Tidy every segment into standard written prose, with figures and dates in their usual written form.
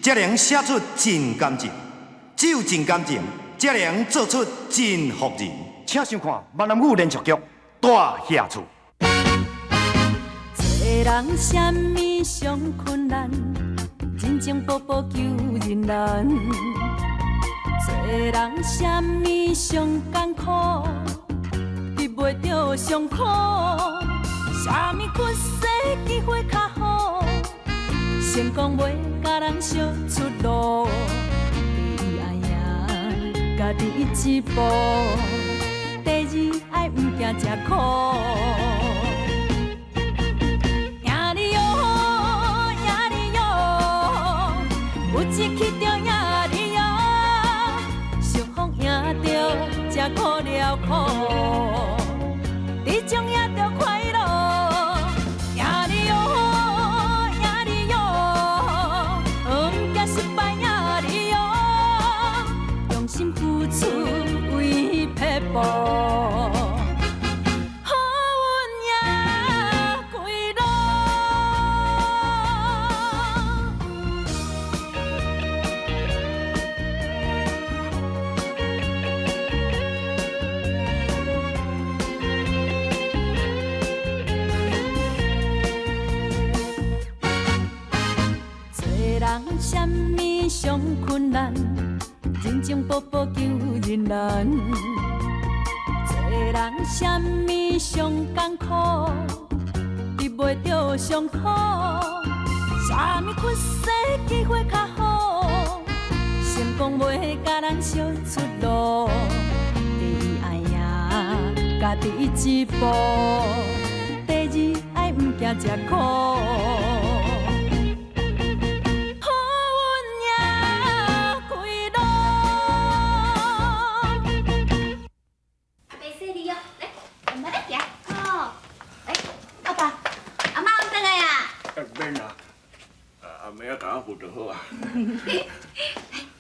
才能寫出真感情；只有真感情，才能做出真服人。請收看閩南語連續劇《大俠厝》。做人啥物上困難，人情步步求人難。做人啥物上艱苦，得袂著上苦。啥物屈世機會較好，成功袂共人相出路。第一愛贏家己一步，第二愛毋驚食苦。贏你喲，贏你喲，有志氣就贏你喲，相逢贏著才苦了苦，這種贏著快樂。贏你喲，贏你喲，毋驚失敗贏你喲，用心付出為撇步。好運贏歸路。做人啥物上困難，人情步步求人難。做人啥物上艱苦，得袂著上苦。啥物屈世機會較好，成功袂共人相出路。第一愛贏家己一步，第二愛毋驚食苦。好運贏歸路。阿伯細你哦，來，阿媽來行。哦，來，阿爸，阿媽轉來啊。免啦，阿妹仔共我扶就好啊。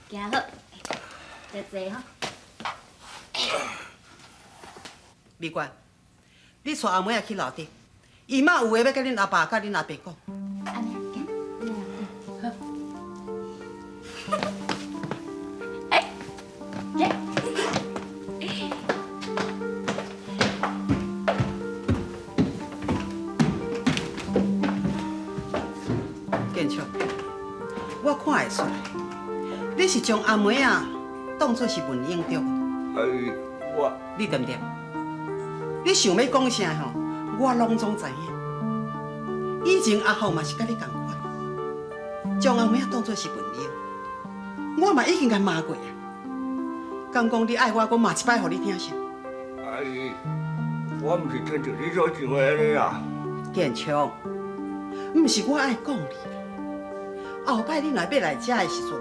行好，坐坐吼。美冠，你帶阿妹仔去樓頂，伊媽有話欲佮恁阿爸、佮恁阿伯講。按呢，行，好。哎，行。建昌，我看會出來，你是將阿妹仔當作是文英對無？哎，我你對毋對？你想欲講啥吼？我攏總知影。以前阿鳳嘛是佮你仝款，將阿妹仔當作是文英，我嘛已經共罵過啊。敢講你愛我，閣罵一擺予你聽啥？哎，我毋是親像你所想的按呢啦。建昌，毋是我愛講你啦。後擺你若欲來遮的時陣，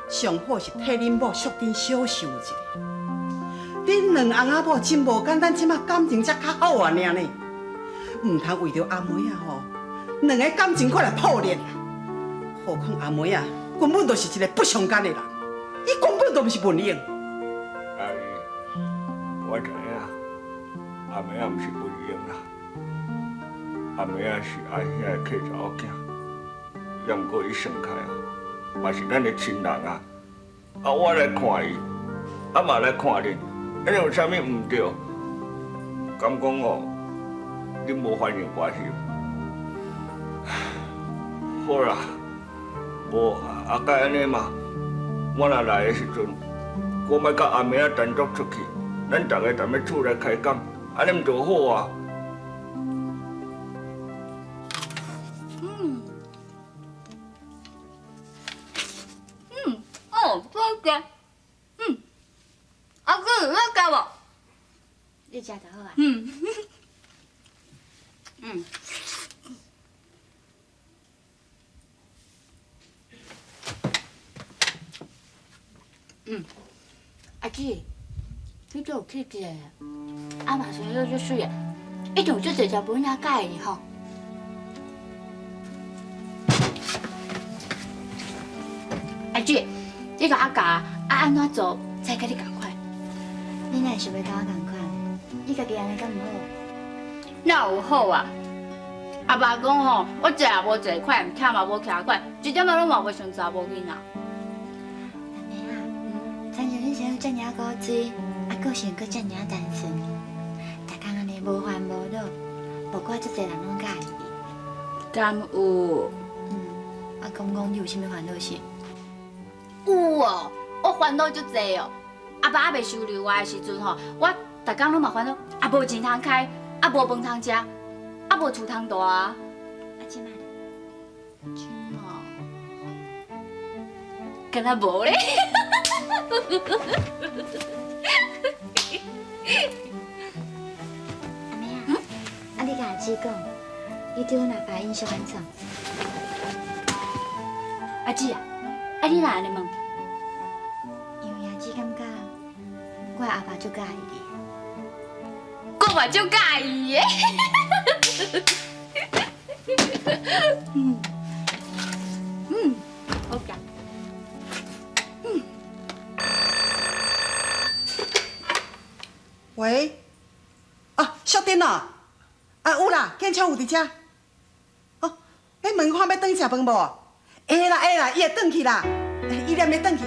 上好是替恁某淑珍小想一下。恁兩翁仔某真無簡單，這馬感情才較好啊爾呢。毋通為著阿妹仔吼，兩个感情閣來破裂。何況阿妹仔根本就是一个不相干的人，伊根本就毋是文英。哎，我知影，阿妹仔毋是文英啦，阿妹仔是阿兄的契查某囝，也毋過伊算起來哦，嘛是咱的親人啊。啊，我來看伊，啊嘛來看恁，按呢有啥物毋對？敢講哦，恁無反應我是？好啦，無啊，該按呢嘛。我若來的時陣，我莫佮阿妹仔單獨出去，咱逐个踮咧厝內開講，按呢毋就好啊？嗯，嗯，哦，好食。嗯，阿哥，你食無？你食就好啊。嗯。嗯。嗯，阿姊，你足有氣質的，阿媽生你足媠的，一定有足濟查某囡仔佮意你吼。阿姊，你共我教啊，按怎做才佮你仝款？你哪會想欲佮我仝款？你家己按呢敢毋好？哪有好啊？阿爸講吼，我坐也無坐快，徛嘛無徛快，一點仔攏嘛袂像查某囡仔。阿妹啊，親像恁生這爾古錐，啊個性閣這爾單純，逐工按呢無煩無惱，無怪足濟人攏佮意你。敢有？嗯，啊，講講你有啥物煩惱事？有哦，我煩惱足濟哦。阿爸猶未收留我的時陣吼，我逐工攏嘛煩惱，啊無錢通開，啊無飯通食，啊無厝通住啊。啊，這擺咧？這擺，敢若無咧。阿妹啊，啊你共阿姊講，你對阮阿爸印象按怎？阿姊啊，啊你哪按呢問？因為阿姊感覺我阿爸足佮意你。我嘛足佮意的。嗯嗯，好食。嗯。喂，啊，淑珍哦，啊有啦，建昌有佇遮。哦，你問看欲轉去食飯無？會啦會啦，伊會轉去啦，伊連欲轉去，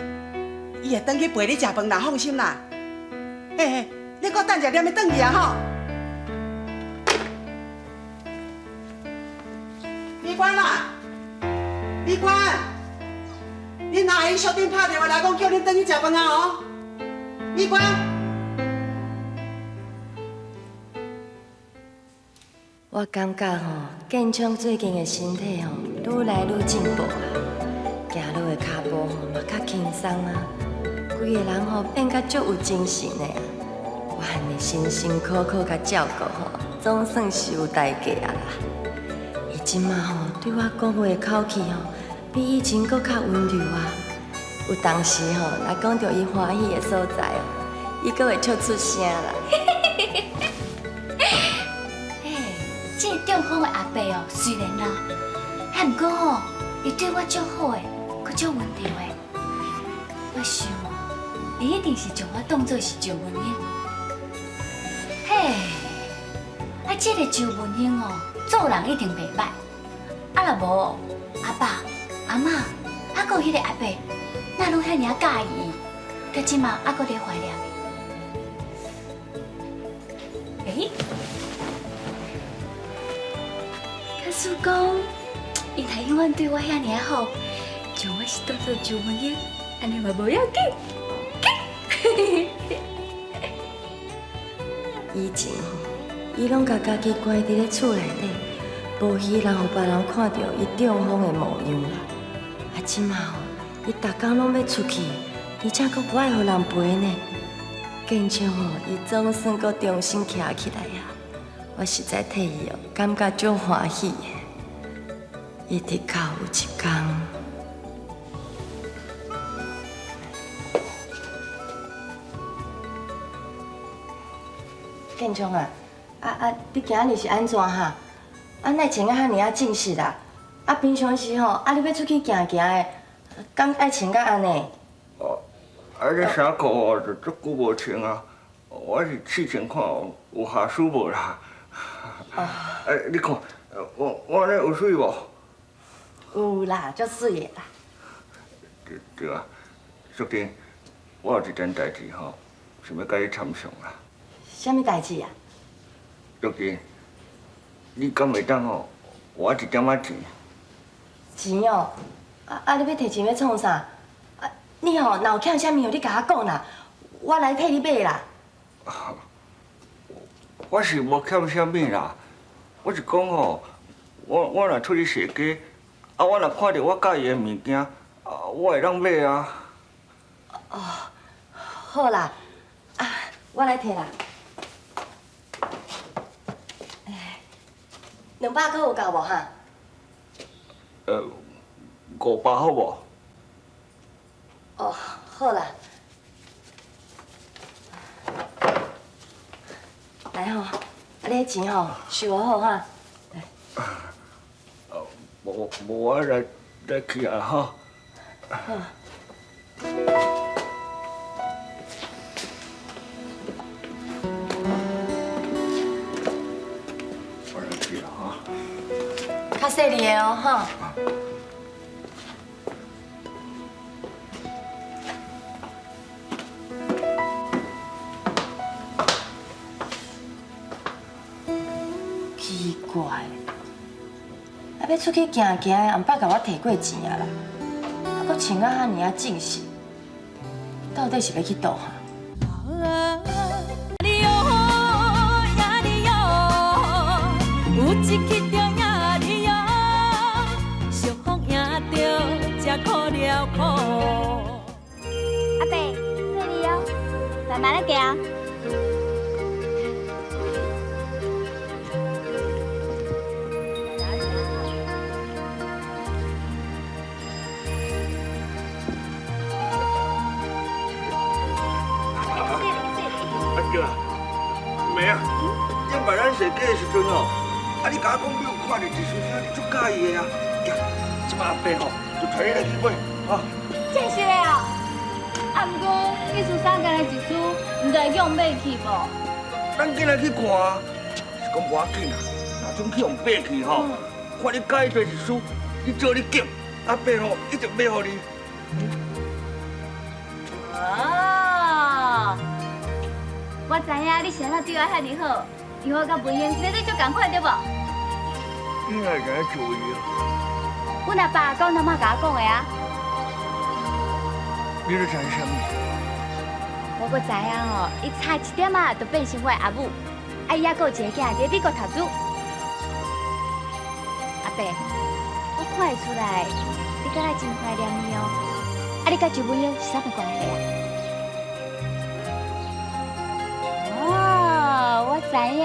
伊會轉去陪你食飯啦，放心啦。嘿嘿，你閣等者連欲轉去啊吼。美官啊，美官，恁阿姨淑珍拍電話來講，叫恁轉去食飯啊哦。美官。我感覺吼，建昌最近的身體吼，愈來愈進步啊，行路的跤步吼嘛較輕鬆啊，規个人吼變甲足有精神的啊。我按呢辛辛苦苦共照顧吼，總算是有代價啊啦。伊這馬吼對我講話的口氣吼，比以前閣較溫柔啊。有當時吼，若講著伊歡喜的所在哦，伊閣會笑出聲啦。這個中風的阿伯哦，雖然老，啊，毋過吼，伊對我足好的，閣足溫柔的。我想哦，伊一定是將我當作是周文英。嘿，啊，這個周文英哦，做人一定袂歹。啊，若無阿爸、阿嬤，啊，閣有彼個阿伯，哪攏遐爾佮意伊？到這馬猶閣咧懷念伊。欸？假使講，伊若永遠對我遐爾好，將我是當做周文英，按呢嘛無要緊。以前吼，伊攏共家己關佇咧厝內底，無希望予別人看著伊中風的模樣啦。啊，這馬吼，伊逐工攏欲出去，而且閣無愛予人陪呢。建昌吼，伊總算閣重新徛起來啊！我實在替伊哦，感覺足歡喜的。一直到有一工，建昌啊，啊，你今日是按怎哈？啊，哪穿甲遐爾仔正式啦？啊，平常時吼，啊，你欲出去行行的，敢愛穿甲按呢？哦，啊，這衫褲哦，就足久無穿啊。我是試穿看有合適無啦。哎，你看，我這有媠無？有啦，足媠的啦。對對啊，淑珍，我有一件代誌吼，想欲共你參詳啦。啥物代誌啊？淑珍，你敢會當予我一點仔錢？錢哦，啊，你欲提錢欲創啥？啊，你吼若有欠啥物，你共我講啦，我來替你買啦。我是無欠啥物啦，我是講吼，我若出去踅街，啊，我若看著我佮意的物件，啊，我會當買啊。哦，好啦，啊，我來提啦。200塊有夠無哈？500好無？哦，好啦。來吼，啊，你彼錢吼收好哈。來。無無，我來去啊吼。好。我來去啊哈。细膩的哦，哈。奇怪，啊，欲出去行行的，毋捌共我提过钱啊啦，啊，阁穿啊遐尔仔正式，到底是欲去佗哈？阿伯，细膩哦，慢慢仔行。对啊，妹啊，顶摆咱踅街的时阵吼，啊你共我讲你有看著一束衫，你足佮意的啊，这摆阿伯吼就提你来去买，哈。真实的哦，啊，毋过彼束衫干焦一束，毋知会去予买去无？咱紧来去看啊，是讲无要紧啊，若准去予买去吼，看你佮意佗一束，你做你拣，阿伯吼一定买予你。哦，我知影你是按怎对我遐尔好，因为我佮文英生得足仝款对无？你哪会知影笑伊啊？阮阿爸佮阮阿妈共我讲的啊。你咧知啥物？我阁知影吼，伊差一点仔就变成我的阿母，啊，伊犹阁有一个囝伫美国读书。阿伯，我看会出来，你敢若真怀念伊哦。啊，你佮周文英是啥物关系啊？哦，我知影，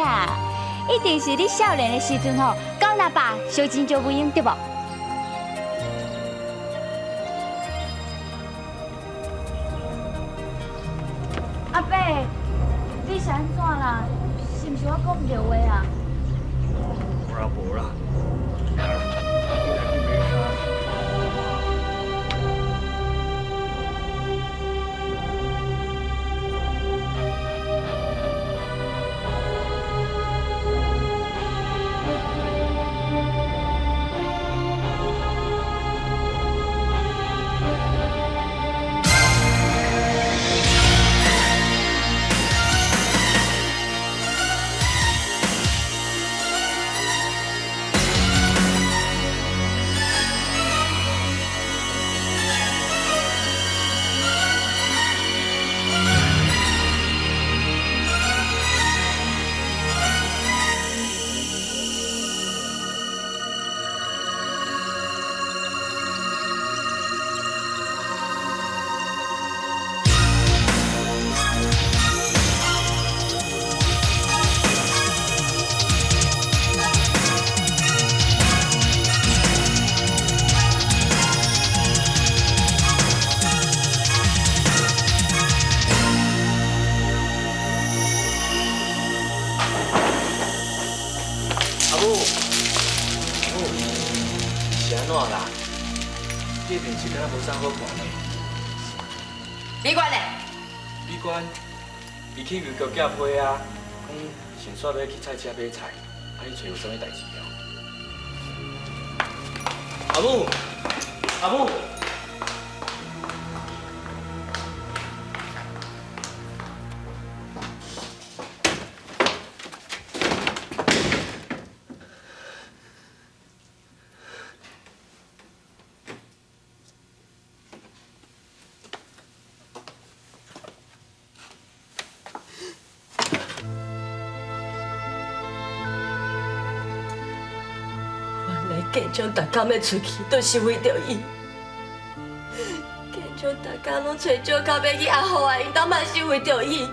一定是你少年的时阵吼，佮阮阿爸相亲周文英对无？阿伯，你是按怎啦？是毋是我讲毋对话啊？无啦无啦，你来去买衫。阿母，阿母，是按怎啦？这电视敢若无啥好看呢。美冠呢？美冠，伊去邮局寄批啊，讲先煞欲去菜市买菜，啊，你揣有啥物代志哦？阿母，阿母。建昌逐工欲出去，都是为著伊。建昌逐工拢揣借口欲去阿虎仔𪜶兜，嘛是为著伊。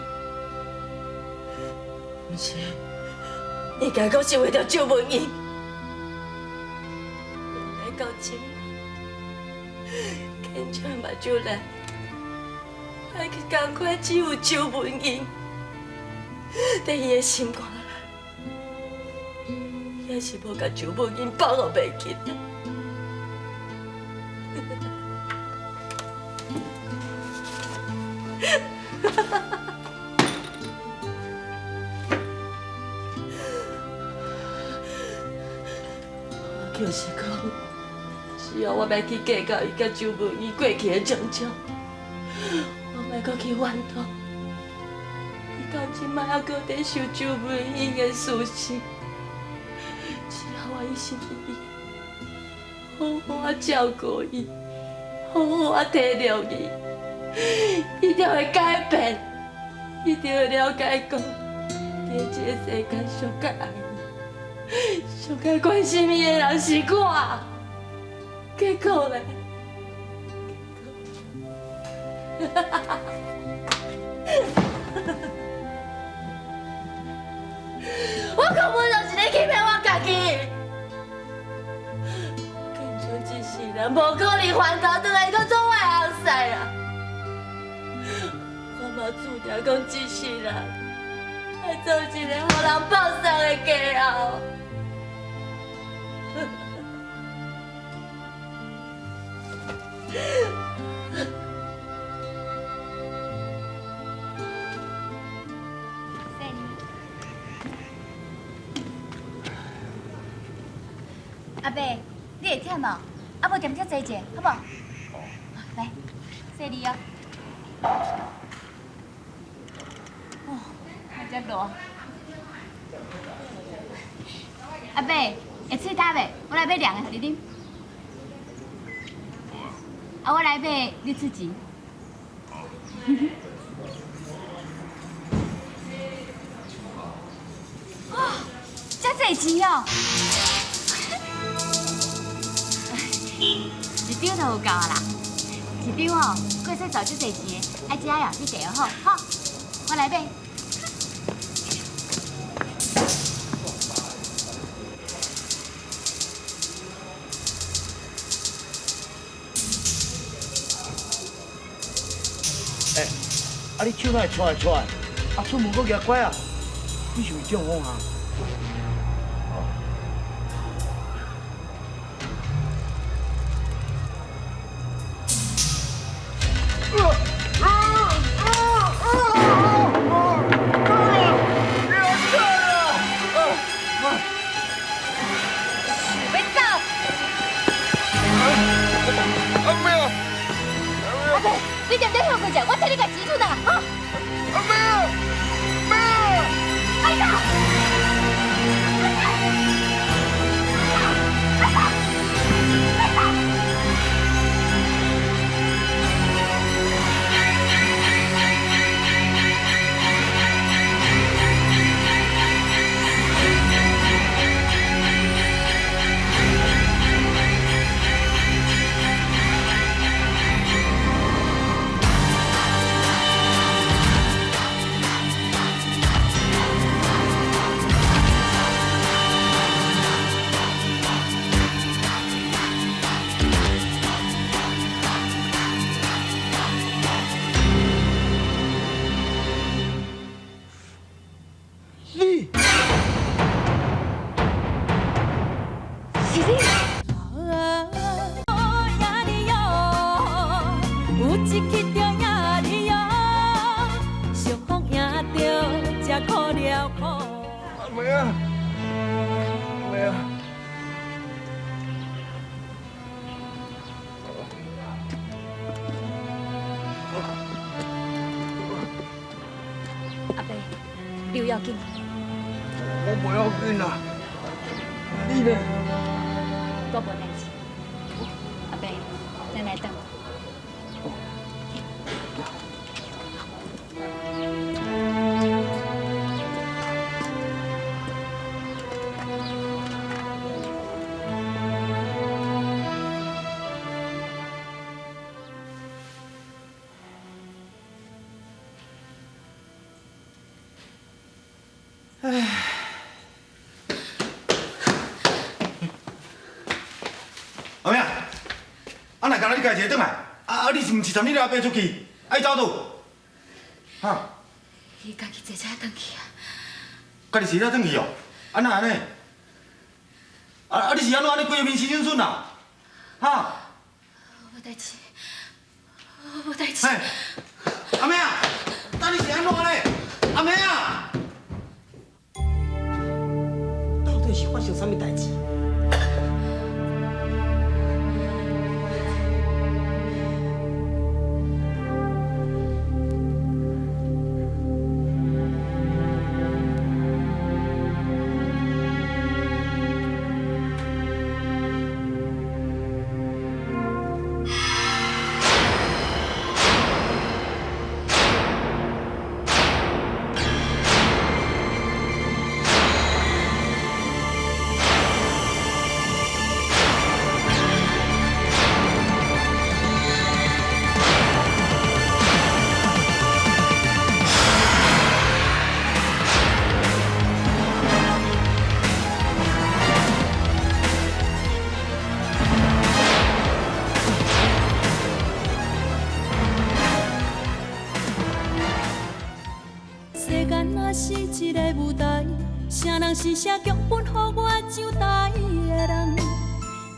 毋是，应该讲是为著周文英。原来到这摆，建昌目睭内，爱去仝款只有周文英，伫伊的心肝内，也是无共周文英放予袂记得。我去就是讲，只要我莫去计较伊佮周文英过去的种种，我莫阁去怨叹。伊到这摆犹阁伫受周文英的事实，只要我一心一意，好好仔照顾伊，好好仔体谅伊，伊就会改变，伊就会了解讲，伫这个世间上较爱伊、上较关心伊的人是我。结果咧，结果，我根本就是咧欺骗我家己。建昌这世人无可能翻头转来，阁做我的翁婿啊！我嘛注定讲这世人爱做一个予人放送的家后。阿伯，你会忝无？啊，无踮遮坐者，好无？来，细腻哦。哦，有遮热。阿伯，会喙焦袂？我来买凉的，予你啉。啊，我来买，你出钱。哇，遮济钱哦！一张就有够啊啦，一张哦，阁会使赚足济钱的，爱食呀，你订好，好，我来买。欸，啊你手哪会掣来掣？啊出门阁举拐啊？你是毋是中风啊？你踮咧歇困者，我替你共钱出来，哈！阿妹，妹，哎呀！阿伯，你有要紧？我无要紧啦，你呢？我无代志。阿伯，咱来转。阿妹啊，啊若干焦你家己一个转来，啊你是毋是参你阿伯出去？啊伊走佗？哈？伊家己坐车转去啊。家己坐车转去哦？啊哪会按呢？啊你是按怎按呢规个面湿润润啊？哈？无代志，无代志。嘿，阿妹啊，啊你是按怎呢？阿妹啊！到底是发生啥物代志？若是一個舞台，啥人是寫劇本予我上台的人？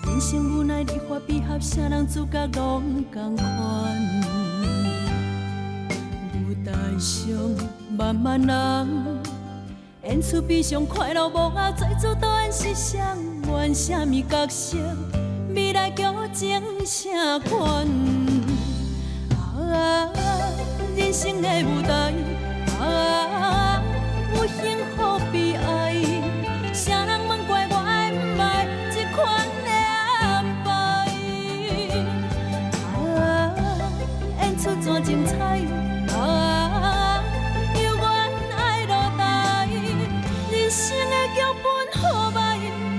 人生無奈離合悲合，啥人主角攏仝款。舞台上萬萬人，演出悲傷快樂幕後，最主導演是誰？演啥物角色？未來劇情啥款？啊，人生的舞台，啊，有幸福悲哀，啥人問怪我愛毋愛這款的安排？啊，演出怎精彩？啊，猶原愛落台，人生的劇本好歹，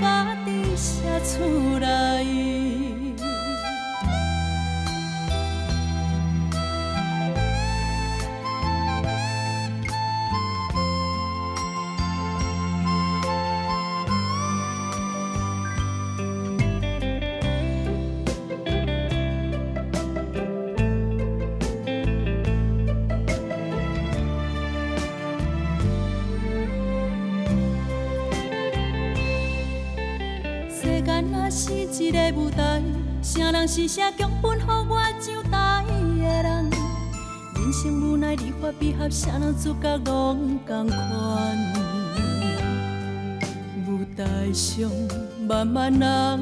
家己寫出來。世間若是一個舞台，啥人是寫劇本予我上台的人？人生無奈離合悲合，啥人主角攏仝款。舞台上萬萬人。